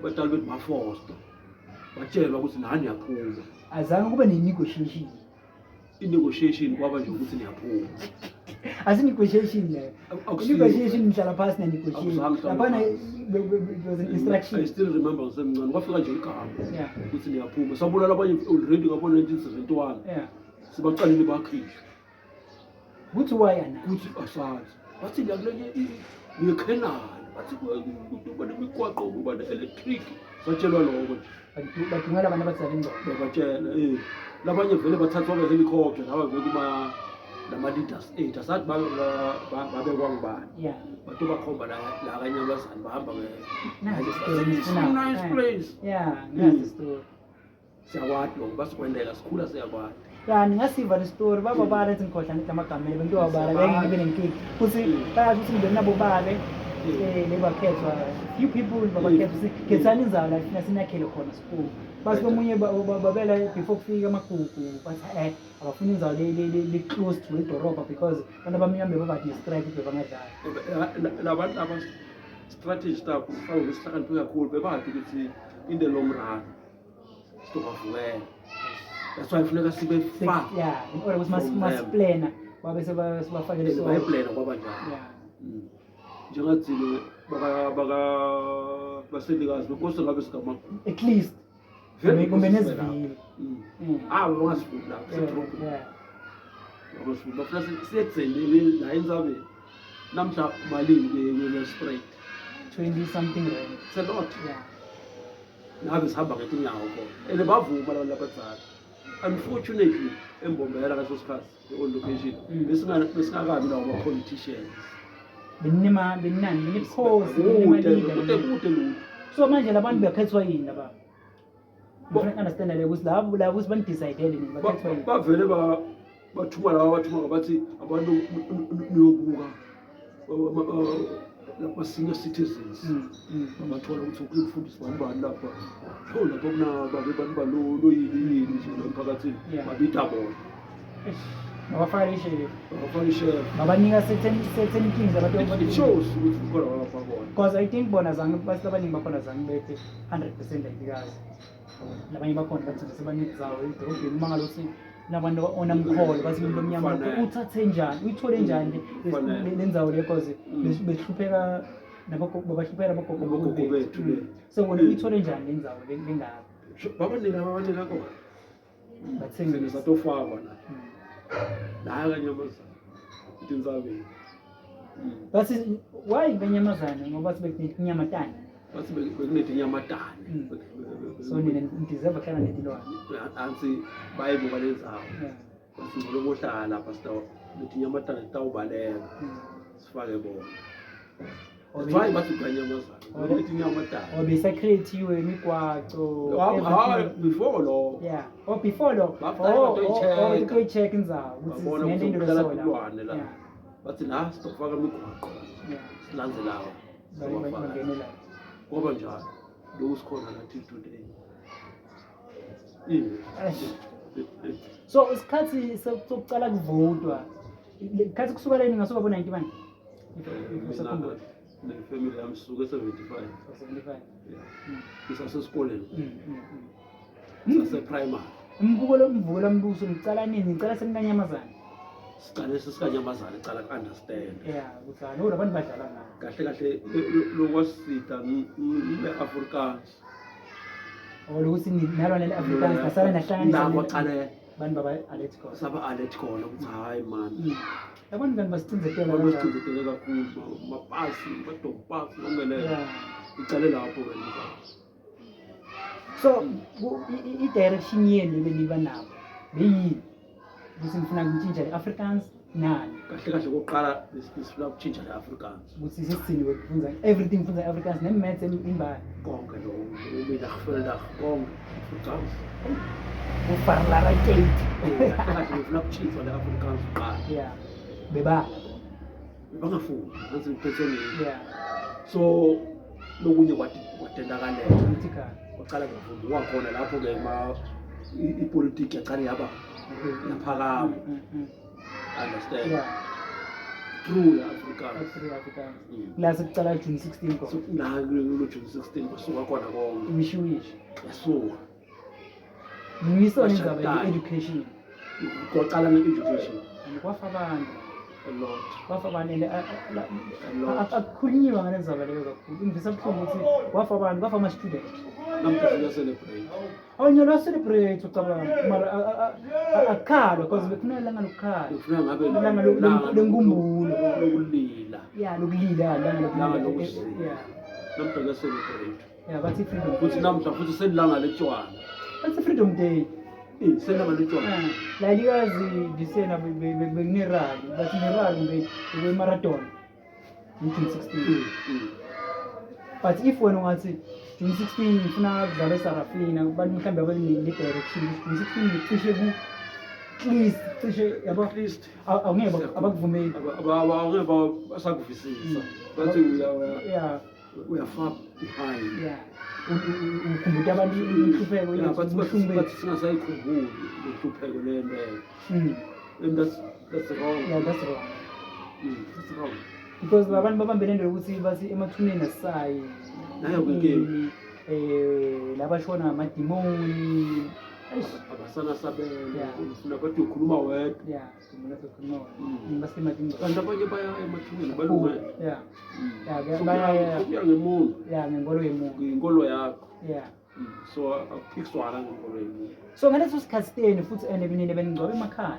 Batali bethu ba-forced. Batshelwa ukuthi nani niyaphuma. Azange kube ne-negotiation. I-negotiation kwaba nje ukuthi niyaphuma. Asi-negotiation leyo. Akusiyo. I-negotiation nihlala phasi na-negotiation. Akuzange uhlale Laphana phansi. it was an instruction. I still remember ngisemncane kwafika nje igama ukuthi niyaphuma. Sabulala abanye already ngabo 1971. Sibaqalile bakhishwa. Kuthi why ana? Kuthi asazi. Bathi niyakulenye niyekhenana. Bathi kuba nemigwaqo kuba ne-electric. Satshelwa lokho nje. Badungela abantu abadala ingqondo. Babatshela Labanye vele bathathwa nge-helicopter laba bekuma lama leaders ethu asathi babekwa ngubani. Bantu bakhomba la kanyamazane bahamba nge Nice Nice story. nice place. Yeah, nice story. Siyakwati lokho basikwendela sikhula siyakwati. Ya, ningasiva le story baba bala ethi ngikhohlwa ngithi amagama abantu wabala beke ngibe nenkinga. Kuthi bayazi ukuthi ngibeni nabo bale lebakhethwa few people babakhethwa ukuthi khethani inzawo la thina sinakhele khona school. Bathi komunye babela before kufika amagugu bathi abafuni inzawo le close to idorobha because abantu abamnyama bebathi ne-strike bebangadlali. Labantu aba strategy staff mhlawumbe sihlakaniphe kakhulu bebathi ukuthi in the long run sizobavukela. That's why funeka sibe far. Yeah, in order ukuthi From them. masiplana babe sebafakele so. Bayiplana kwaba njalo. Njengathina baka baselikazi bekose ngabe sigamagugu. At least. Vele Kumbe bekose nezivile. lapho. Ah, bangasifuni lapho, sedrobheni. Bangasifuni. Bafuna siyedzeni la entsabeni. Namhla malini le spread? 20 something rand. It's a lot. Ngabe sihamba ngetinyawo khona. And bavuma laba labadzala. Unfortunately, eMbombela ngaleso sikhathi, the old location, besingakabi nawo ama-politicians. Beninema, beninani, benibukhosi, Kude, beninema-leader, kude, kude lutho. So manje labantu bekhethwa yini laba? Ngifuna uku-understand le ukuthi labo ukuthi bani-decide-ele nini, bakhethwa yini? Bavele bathuma laba abathuma bathi abantu niyobuka lapha senior citizens. Babathola ukuthi ukufundisa bani bani lapha. So lapha kunababe bani bani lo yini yini nje la emphakathini. Babita bona. Eish, babafaka ishefu. Babafaka ishefu. Babanika certain things abantu It shows ukuthi kukhona abafaka bona. Because I think bona zange bathi abaningi bakhona zange bethe 100% ayikazi. Labanye bakhona bathi nje sebanedzawo edorobheni uma ngalothi nabantu onamkholo bathi umuntu omnyama Kufanele. uthathe njani, uyithole njani Kufanele. le ndzawo le because behlupheka nabogogo, babahlupheka nabogogo Nabogogo bethu. bethu le. So wena uyithole njani le ndzawo lengaka? Sho, babanika kona. Bathengisa. Sine satofakwa la. La kanyamazane. Itintsabeni. Bathi why kanyamazane ngoba bathi bekunyamatane. Bathi bekunetinyamatane. So nina nideserve kuhlala netilwane. Ansi bayibuka le ndzawo. Bathi ngcono bohlala lapha sitawu letinyamatane titawubaleka. Sifake bona. That's why bathi kanyamazane. Letinyamatane. Or bese-create-iwe imigwaco, Hayi, everything. before lo. Yeah. Or before lo. Bafuna Oh, into oh, oh, i-check. into i-check indzawo, ukuthi Babona singena ukuthi into kuhlala lesola. tilwane la. Bathi la sitofaka imigwaqo. Silandze lawa. Sibafaka. Bangene la. Kwaba njalo. Lokhu sikhona la till today. Eish. So isikhathi sokucala kuvotwa. Isikhathi kusuka leni ngasuka bo 91? If usakhumbula. Ne-family yami sisuke 75. So 75. Yeah. Ngisasesikoleni. Sase-primary. Umvuko lo mvuko lombuso ngicala nini? Ngicala senkanyamazane. Siqale sisikanyamazana icala ku-understand. Yeah, ukuthi hayi no, labantu badlala ngayo. Kahle kahle lokwasita le-Afrikaans. Or ukuthi nalwa nele-Afrikaans nasala nahlanganisa La kwaqale bantu baba alert khona. Saba alert khona ukuthi hayi man. Abantu kanti basicindzetela Abantu basicindzetele kakhulu, mapasi, madompasi, nongenela. Icale lapho ke nje. So i-direction yenu ebeniba nabo beyini? Ukuthi ngifuna ngintshintshe le-Afrikaans nani? Kahle kahle kokuqala besifuna ukutshintsha le-Afrikaans. Ukuthi sesithini kufunza everything, kufunza i-Afrikaans ne-maths imbali. Konke lokho, umiddag, konke Afrikaans. Ufarlara gate. Kahle kahle befuna ukutshintsha le-Afrikaans kuqala. Yeah. Bebala. Bangafuni, ngathi ngiphethe ngini. So lokunye kwatendakalela. Political. Kwaqala ngavuma wakhona lapho ke ma ipolitiki yaqala yaba yaphakama. Understand? Yeah. Through the Afrikaans. Through Afrikaans. La sekuqala June 16 khona. So la kulo June 16 kwasuka khona konke. Wish wish. Yasuka. Ngisona indaba ye-education. Kwaqala nge-education. And kwafa abantu. A lot. Kwafa abantu and akukhulunyiwa ngale ndzaba leyo kakhulu. Ingivisa buhlungu ukuthi kwafa abantu, kwafa ama-student. Namhla siya celebrate. Awunyalo celebrate ucabanga mara akukhalwa because bekufuna ilanga lokukhala. Bekufuna ngabe ilanga lenkumbulo. Lokulila. Yeah, lokulila, ilanga lokulila. Yeah. Namhla kuya celebrate. Yeah, bathi freedom. Futhi namhla futhi selilanga letshwala. Bathi freedom day. Selilanga letshwala. La likazi disena bekunirali, bathi nirali kumbe marathon. June 16. But if wena ungathi June 16 ngifuna kudlala eSarafina, abantu mhlawumbe abane direction June 16 ngicishe ku at least cishe yabo at least awungeke abakuvumeli. Awungeke basakuvisisa. Bathi yeah we are far behind. Yeah. Ukhumbuta abantu inhlupheko yethu. Bathi singasayikhumbuli inhlupheko lento. And that's wrong. Yeah, that's wrong. That's wrong. Because abantu babambe lento yokuthi bathi emathuneni asisayi. Nayo ke labashona amadimoni. Abasana sabelo. Ufuna bathi ukhuluma wedwa. Yeah, mina sokhuluma wedwa. Basemadimoni. Kanti abanye baya emathuneni balungele. Yeah. Yeah, baya ngemuntu. Yeah, ngenkolo yemuntu. Inkolo yakho. Yeah. So akuphikiswana ngenkolo yemuntu. So ngaleso sikhathi siteni futhi and mina beningcwaba emakhaya.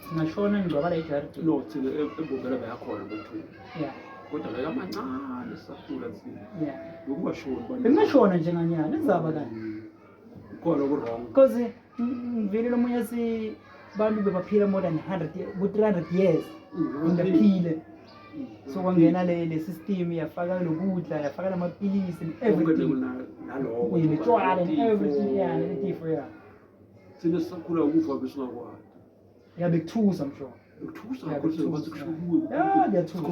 Singashona ngcwaba la ejaridini. No, thina eBombela bayakhona amathuna. Yeah. Kodwa ngeke amancane sakhula thina. Yeah. Bekungashoni abantu. Bekungashona njenganyana, izaba kanje. Khona ku wrong. Because ngivele lomunye si bantu bebaphila more than 100 years, 300 years. Ungaphile. So kwangena le system yafaka lokudla, yafaka namapilisi and everything. Naloko. Netshwala and everything, yeah, netifo, yeah. Thina sisakhula ukufa besingakwazi. Yeah, bekuthusa I'm sure. Bekuthusa kakhulu bathi kusho kuwe. Yeah, kuyathusa.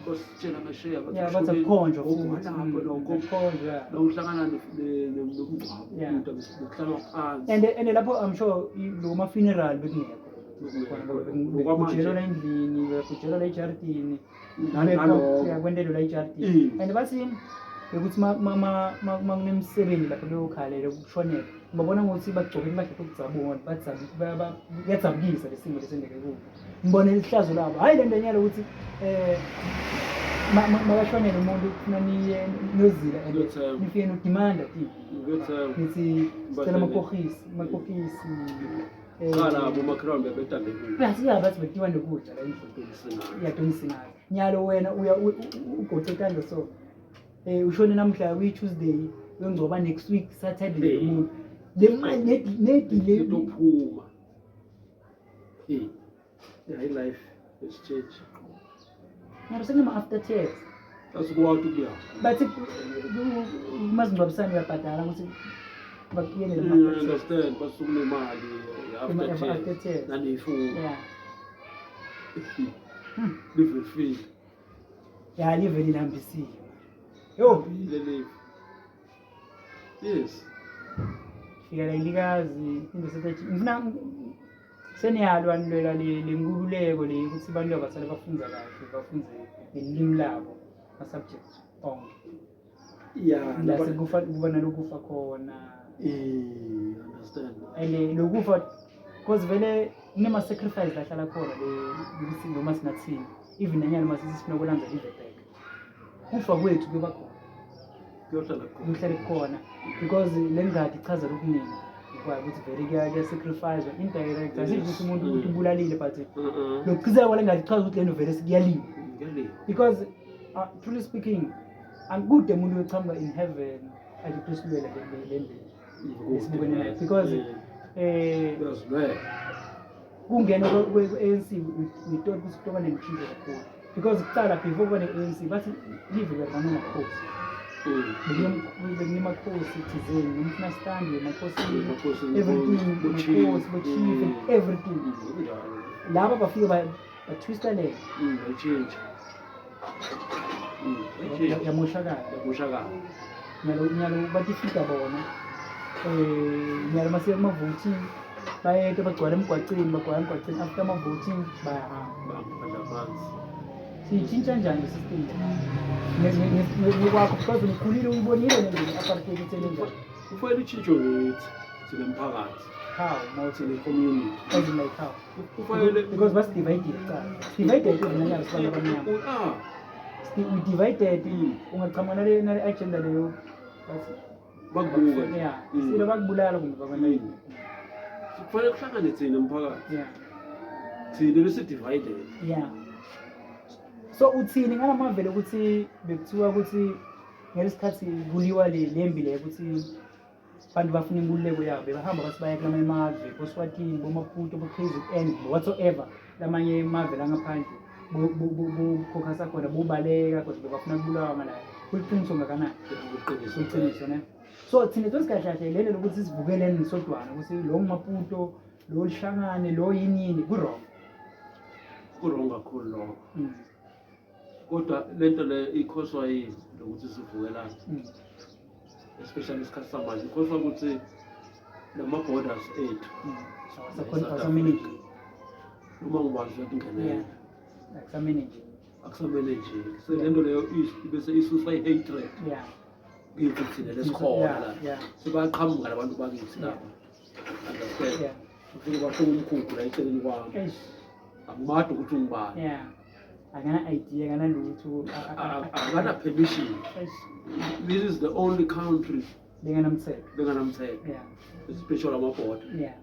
Basitshela ngesheya bathi yeah, bathi akukhonjwa futhi. Lapho lokho. Akukhonjwa. La uhlangana nomngcwabo umuntu bekuhlalwa phansi. And lapho I'm sure lo ma funeral bekungekho. Bekujelwa endlini, bekujelwa la ejardini. Nalokho la ejardini. And bathi bekuthi ma kunemsebenzi lapho beyokhalela ukushonela. Ngibabona ngokuthi bagcoke impahla yokudzabula, kuyadzabukisa lesimo lesendeke kubo. Ngibone ihlazo labo. Hayi le nto enyalo ukuthi makashonele umuntu kufuna niye niyozila and nifike nodimanda ti. Nithi sicela amakokisi, amakokisi. Qala abomakhelwane bebetande kubo. Bathi bathi betiwa nokudla la endlini. Iyadonisa. Nyalo wena uya ugoqe tando so. Ushone namhla kuyi Tuesday, uyongcoba next week Saturday umuntu. Le mali nedile itophuma. Yeah, life is change. Ngaro senema after tears. Asikwazi ukuya. Bathi mazingcwabisane uyabhadala ukuthi bakuyele le mali. Understand, basukunemali after tears. Nanifu. Yeah. Live feel. Yeah, live lihambisile. Yo, live. Yes. Fika la ilikazi into sethi ngifuna seniyalwa nilwela le nkululeko le ukuthi abantu abasale bafunza kahle bafunze ngelimi labo ma subject onke. Yeah, la sekufa kuba nalokufa khona. Understand. And lokufa because vele Kunema-sacrifice lahlala khona le ukuthi noma singathini, even nanyana uma sithi sifuna ukulanza live back, kufa kwethu kuyoba khona. Kuyohlala khona. Kuyohlale kukhona because le ngadi ichaza lokuningi ngokwayo ukuthi vele kuya-sacrifice indirect. Asisho ukuthi umuntu ukuthi ubulalile, but lokuchitheka kwale ngadi ichaza ukuthi lento vele kuyaliwa. Kuyaliwa. Because truly speaking, akude umuntu uyochamuka in heaven athi kusilwele le ndlela esibukene nayo because Uyazilwela. Kungena kwe-ANC, we thought ukuthi kutoba nemitshintsho kakhulu because kucala before kuba ne-ANC bathi live berana makhosi, bekunemakhosi thizeni noma ufuna stand emakhosini. Emakhosini, everything. Bo-chief. Makhosi, bo-chief and everything. Kunjalo. Laba bafike batwista le. Bayitshintsha. Bayitshintsha. Yamoshakala. Yamoshakala. Nyalo nyalo batifika bona nyalo masiya kuma-voting, bayeke bagcwala emgwaceni, bagcwala emgwaceni, after ama-voting bayahamba. Bangibadla phansi. Siyitshintsha njani le system ngokwakho, because ngikhulile uyibonile nendlela i-apartheid ithele njani? Kufanele itshintshwe ngithi thina mphakathi. How mawuthi? Thina community. As in, like, how? Kufanele Because basi-divided kuqala, divided even nanyalo sibantu abamnyama. We divided. Ungaqhamuka nale agenda leyo, bathi Bakubuka nje. Yeah, sile bakubulala kumbe bakwena. Kufanele kuhlangane thina mphakathi. Thina bese-divided. Yeah, so uthini ngalamavele ukuthi bekuthiwa ukuthi ngalesikhathi kuliwa le lembi le ukuthi abantu bafuna inkululeko yabo, bebahamba bathi baya kulamanye amave, boSwatini, boMaputo, bo-KZN, whatsoever, lamanye emave langaphandle, bokhokhasa khona, bobaleka because bebafuna kubulawa ngalayo. Kuliqiniso ngakanani? Kuqiniso. Kuliqiniso ne? So thina tosi kahle kahle lelo lokuthi sivukeleni sodwana ukuthi lo nguMaputo, lo lihlangane, lo yini yini, ku-wrong? Ku-wrong kakhulu lokho. Kodwa lento le ikhoswa yini lokuthi sivukelane? Especially isikhathi samanje ikhoswa ukuthi lama-borders ethu Awasa-manage. Noma ngubani uyakungenela. Yeah, akusa-manage. Akusamele nje. So lento leyo bese isusa i-hatred kithi thina lesikhona la. Sebayaqhamuka labantu bakithi lapha, understand? Ufike bafike umkhukhu la eceleni kwami. Eish. Angimadi ukuthi ungubani. Yeah, akana idea, akana lutho. Akana permission. Eish. This is the only country benganamthetho. Benganamthetho. Especially amabhoda. Yeah,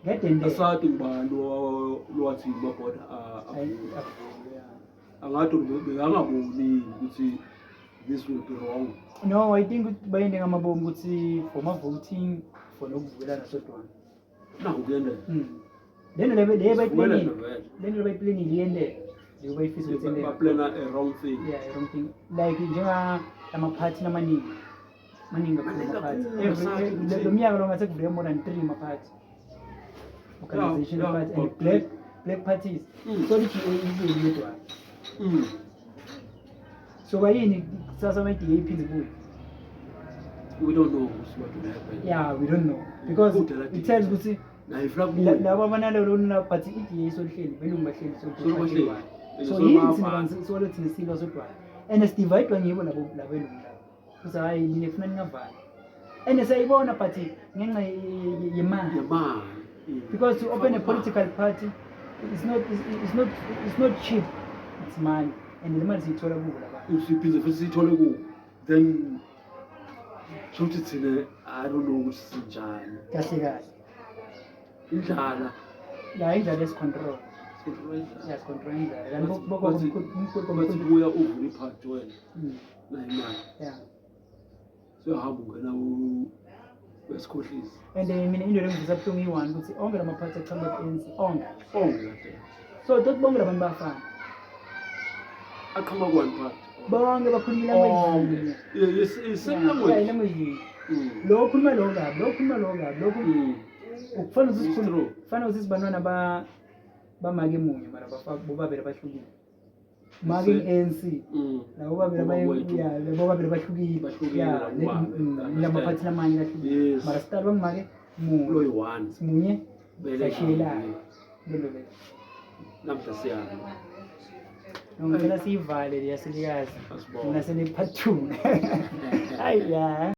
ngedende. Asathi ngubani lowathi amabhoda avulwe. Angathi bekangaboni ukuthi this will be wrong. No, I think ukuthi bayende ngamabomu ukuthi for ma-voting, for nokuvukelana sodwana. Naku kuyendeka. Lento le le Sivukelane bayiplanile. vele. Lento le bayiplanile iyendeka leyo bayifisa ukuthi yendeka. Baplana a wrong thing. Yeah, I don't think like njenga amaphathi amaningi, maningi kakhulu. Maningi amaphathi kakhulu, Every asazi ukuthi- lo mnyaka lo ngathi kuvule more than three maphathi, organization party and black parties. So lithi ibuye yodwa. So kwayini kusasa ama-DA iphinde ibuye? We don't know what will happen. Yeah, we don't know because Kude la it tells ukuthi Nayo ifuna kubuya. Labo abanalelo but i-DA solihleli, belungu bahleli. Solo bahleli. So Solo yini thina bayabhala. bantu solo thina silwa sodwana and sidivayidwa ngibo labo labelungu labo ukuthi hhayi nina kufuna ningavali and siyayibona, but ngenxa yemali. Yemali. Because to open a political party, it's not cheap, it's money, and le mali siyithola kubo labantu. Siphinde futhi siyithole kubo, then shuthi thina, I don't know ukuthi sinjani. Kahle kahle. Indlala. Ya, indlala yesi-control. Sicontrol indlala. Ya, sicontrol indlala kanti Bathi buya uvule iphathi wena nayo imali. Suyahamba ungena uyasikhohlisa. And mina into lengivisa buhlungu iyi-one ukuthi onke lamaphathi aqhamuka ku-ANC, onke. Onke kade. So tot bonke labantu bayafana. Aqhamuka ku-one party. Bonke bakhuluma i-language Onke. yinye. Yeah, yes, it's same language. Yeah, i-language yinye. Lo okhuluma lo kabi, lo okhuluma lo kabi, lo kufanele ukuthi It's true. kufanele ukuthi sibantwana bamake munye mara bobabili bahlukile. Make i-ANC labo babili Bobakwethu. yeah, labo babili bahlukile. Bahlukile labo babili. Lamaphathi lamanye ahlukile. Mara sidalwa bangumake munye. Lo yi-one. Simunye. Vele sashiyelana. kabi. Lolo leyo. Namhla siyalo. No, ngicela siyivale leya selikazi. Asibonge. Mina sene part 2. Hayi ya.